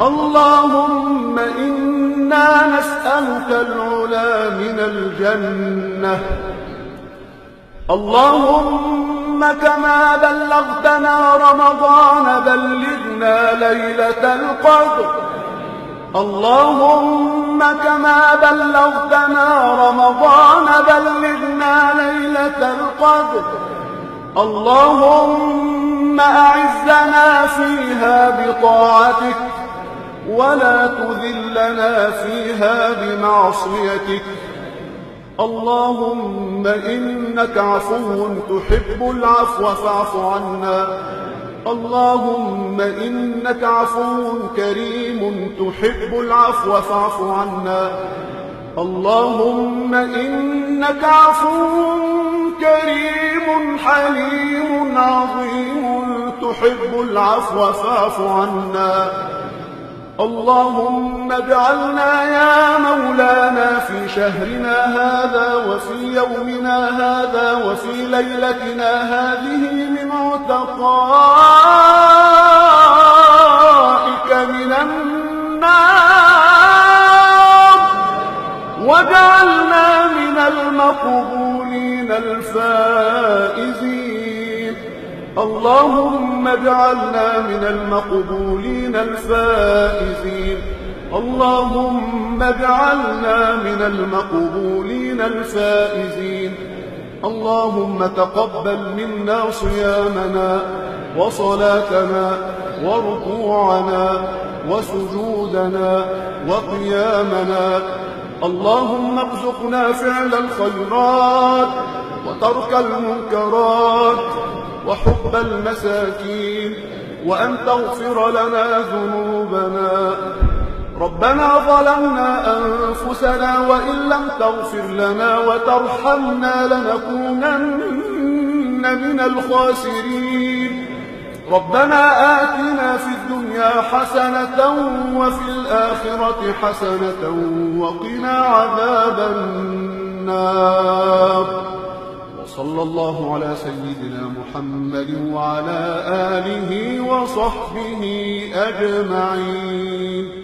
اللهم إنا نسألك العلا من الجنة. اللهم كما بلغتنا رمضان بلغنا ليلة القدر. اللهم كما بلغتنا رمضان بلغنا ليلة القدر. اللهم أعزنا فيها بطاعتك ولا تذلنا فيها بمعصيتك. اللهم إنك عفو تحب العفو فاعف عنا. اللهم إنك عفو كريم تحب العفو فاعف عنا. اللهم إنك عفو كريم حليم عظيم تحب العفو فاعف عنا. اللهم اجعلنا يا مولانا في شهرنا هذا وفي يومنا هذا وفي ليلتنا هذه من عتقائك من النار، واجعلنا من المقبولين الفائزين. اللهم اجعلنا من المقبولين الفائزين. اللهم اجعلنا من المقبولين الفائزين. اللهم تقبل منا صيامنا وصلاتنا وركوعنا وسجودنا وقيامنا. اللهم ارزقنا فعل الخيرات وترك المنكرات وحب المساكين، وأن تغفر لنا ذنوبنا. ربنا ظلمنا أنفسنا وإن لم تغفر لنا وترحمنا لنكونن من الخاسرين. ربنا آتنا في الدنيا حسنة وفي الآخرة حسنة وقنا عذاب النار. وصلى الله على سيدنا محمد وعلى آله وصحبه أجمعين.